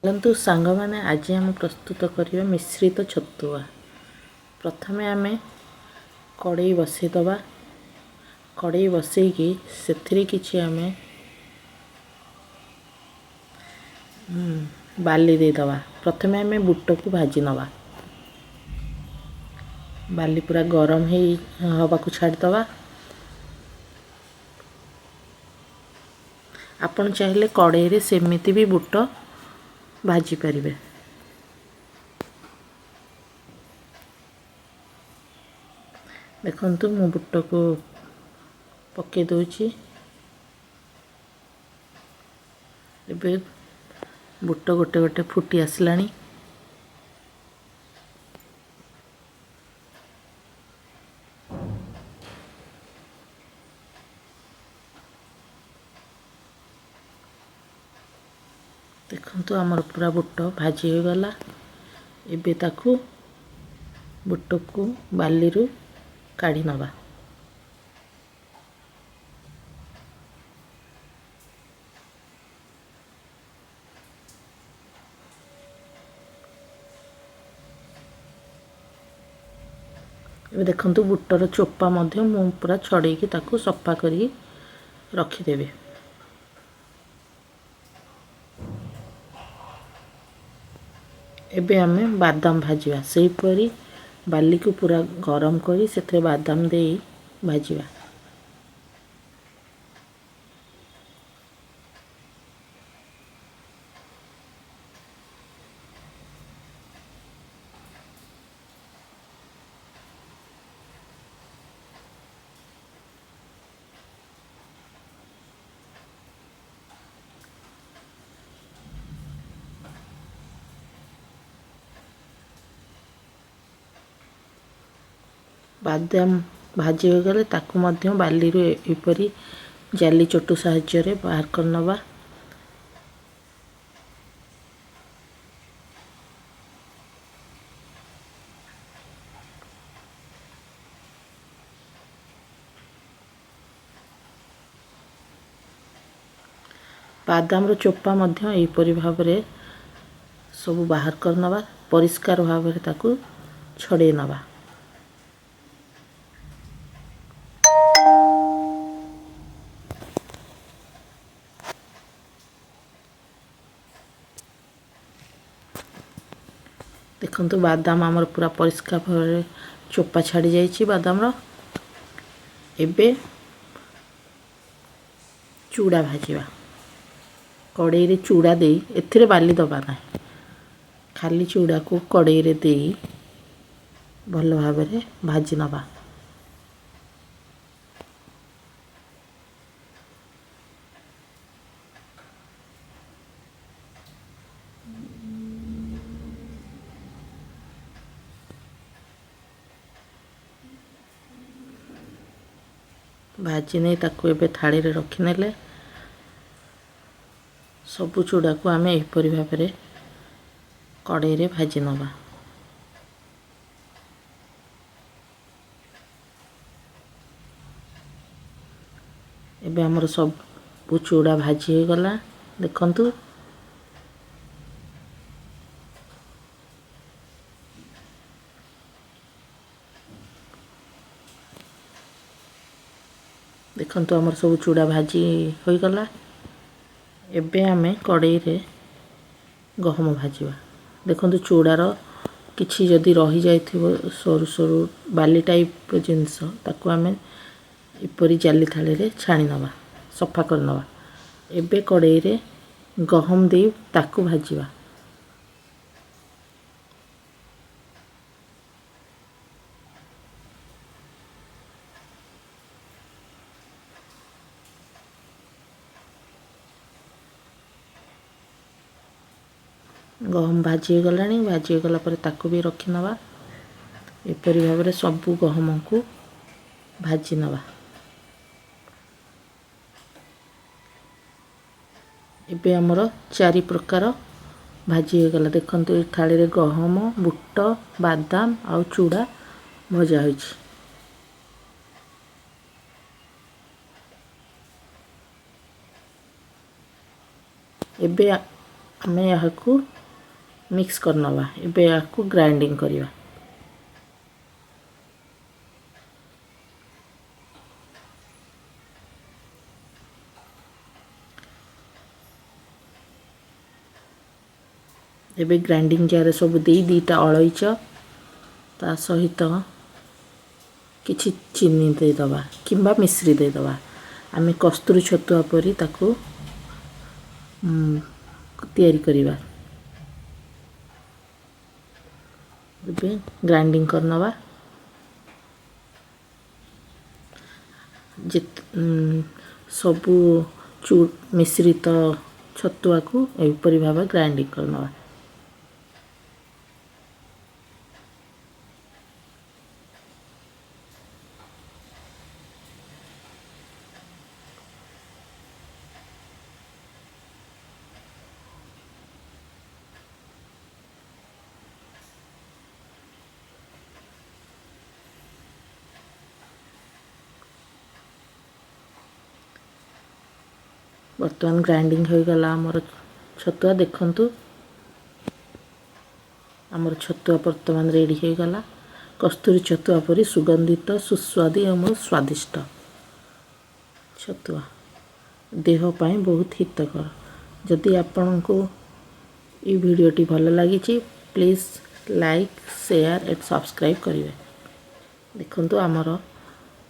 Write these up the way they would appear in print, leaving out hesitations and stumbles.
ଚାଲନ୍ତୁ ସାଙ୍ଗମାନେ, ଆଜି ଆମେ ପ୍ରସ୍ତୁତ କରିବା ମିଶ୍ରିତ ଛତୁଆ। ପ୍ରଥମେ ଆମେ କଡ଼େଇ ବସେଇଦେବା। କଡ଼େଇ ବସେଇକି ସେଥିରେ କିଛି ଆମେ ବାଲି ଦେଇଦେବା। ପ୍ରଥମେ ଆମେ ବୁଟକୁ ଭାଜି ନେବା। ବାଲି ପୁରା ଗରମ ହେଇ ହେବାକୁ ଛାଡ଼ିଦେବା। ଆପଣ ଚାହିଁଲେ କଡ଼େଇରେ ସେମିତି ବି ବୁଟ ଭାଜିପାରିବେ। ଦେଖନ୍ତୁ, ମୁଁ ବୁଟକୁ ପକାଇ ଦେଉଛି। ଏବେ ବୁଟ ଗୋଟେ ଗୋଟେ ଫୁଟି ଆସିଲାଣି। ଦେଖନ୍ତୁ, ଆମର ପୁରା ବୁଟ ଭାଜି ହୋଇଗଲା। ଏବେ ତାକୁ ବୁଟକୁ ବାଲିରୁ କାଢ଼ି ନେବା। ଏବେ ଦେଖନ୍ତୁ, ବୁଟର ଚୋପା ମଧ୍ୟ ମୁଁ ପୁରା ଛଡ଼େଇକି ତାକୁ ସଫା କରିକି ରଖିଦେବି। ଏବେ ଆମେ ବାଦାମ ଭାଜିବା। ସେହିପରି ବାଲିକୁ ପୁରା ଗରମ କରି ସେଥିରେ ବାଦାମ ଦେଇ ଭାଜିବା। ବାଦାମ ଭାଜି ହୋଇଗଲେ ତାକୁ ମଧ୍ୟ ବାଲିରୁ ଏପରି ଜାଲି ଚଟୁ ସାହାଯ୍ୟରେ ବାହାର କରିନେବା। ବାଦାମର ଚୋପା ମଧ୍ୟ ଏହିପରି ଭାବରେ ସବୁ ବାହାର କରିନେବା, ପରିଷ୍କାର ଭାବରେ ତାକୁ ଛଡ଼େଇ ନେବା। ଦେଖନ୍ତୁ, ବାଦାମ ଆମର ପୁରା ପରିଷ୍କାର ଭାବରେ ଚୋପା ଛାଡ଼ି ଯାଇଛି ବାଦାମର। ଏବେ ଚୁଡ଼ା ଭାଜିବା। କଡ଼େଇରେ ଚୁଡ଼ା ଦେଇ, ଏଥିରେ ବାଲି ଦେବା ନାହିଁ, ଖାଲି ଚୁଡ଼ାକୁ କଡ଼େଇରେ ଦେଇ ଭଲ ଭାବରେ ଭାଜି ନେବା। ଭାଜି ନେଇ ତାକୁ ଏବେ ଥାଳିରେ ରଖିନେଲେ। ସବୁ ଚୁଡ଼ାକୁ ଆମେ ଏହିପରି ଭାବରେ କଡ଼େଇରେ ଭାଜି ନେବା। ଏବେ ଆମର ସବୁ ଚୁଡ଼ା ଭାଜି ହୋଇଗଲା। ଦେଖନ୍ତୁ, ଦେଖନ୍ତୁ, ଆମର ସବୁ ଚୁଡ଼ା ଭାଜି ହୋଇଗଲା। ଏବେ ଆମେ କଡ଼େଇରେ ଗହମ ଭାଜିବା। ଦେଖନ୍ତୁ, ଚୁଡ଼ାର କିଛି ଯଦି ରହିଯାଇଥିବ ସରୁ ସରୁ ବାଲି ଟାଇପ୍ ଜିନିଷ, ତାକୁ ଆମେ ଏପରି ଜାଲି ଥାଳିରେ ଛାଣି ନେବା, ସଫା କରିନେବା। ଏବେ କଡ଼େଇରେ ଗହମ ଦେଇ ତାକୁ ଭାଜିବା। ଗହମ ଭାଜି ହେଇଗଲାଣି। ଭାଜି ହେଇଗଲା ପରେ ତାକୁ ବି ରଖିନେବା। ଏପରି ଭାବରେ ସବୁ ଗହମକୁ ଭାଜି ନେବା। ଏବେ ଆମର 4 ପ୍ରକାର ଭାଜି ହେଇଗଲା। ଦେଖନ୍ତୁ, ଏ ଥାଳିରେ ଗହମ, ବୁଟ, ବାଦାମ ଆଉ ଚୁଡ଼ା ଭଜା ହୋଇଛି। ଏବେ ଆମେ ଏହାକୁ ମିକ୍ସ କରିନେବା। ଏବେ ଏହାକୁ ଗ୍ରାଇଣ୍ଡିଙ୍ଗ କରିବା। ଏବେ ଗ୍ରାଇଣ୍ଡିଙ୍ଗ ଜାରରେ ସବୁ ଦେଇ 2ଟା ଅଳେଇଚ, ତା ସହିତ କିଛି ଚିନି ଦେଇଦେବା କିମ୍ବା ମିଶ୍ରି ଦେଇଦେବା। ଆମେ କସ୍ତୁରୀ ଛତୁଆ ପରି ତାକୁ ତିଆରି କରିବା। ଏବେ ଗ୍ରାଇଣ୍ଡିଙ୍ଗ କରିନେବା। ଯେତେ ସବୁ ମିଶ୍ରିତ ଛତୁଆକୁ ଏହିପରି ଭାବେ ଗ୍ରାଇଣ୍ଡିଙ୍ଗ କରିନେବା। ବର୍ତ୍ତମାନ ଗ୍ରାଇଣ୍ଡିଙ୍ଗ ହୋଇଗଲା ଆମର ଛତୁଆ। ଦେଖନ୍ତୁ, ଆମର ଛତୁଆ ବର୍ତ୍ତମାନ ରେଡ଼ି ହୋଇଗଲା। କସ୍ତୁରୀ ଛତୁଆ ପରି ସୁଗନ୍ଧିତ, ସୁସ୍ୱାଦୁ ଏବଂ ସ୍ୱାଦିଷ୍ଟ ଛତୁଆ ଦେହ ପାଇଁ ବହୁତ ହିତକର। ଯଦି ଆପଣଙ୍କୁ ଏଇ ଭିଡ଼ିଓଟି ଭଲ ଲାଗିଛି, please like, share and subscribe କରିବେ। ଦେଖନ୍ତୁ, ଆମର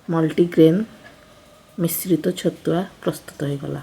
ମଲ୍ଟିଗ୍ରେନ୍ ମିଶ୍ରିତ ଛତୁଆ ପ୍ରସ୍ତୁତ ହୋଇଗଲା।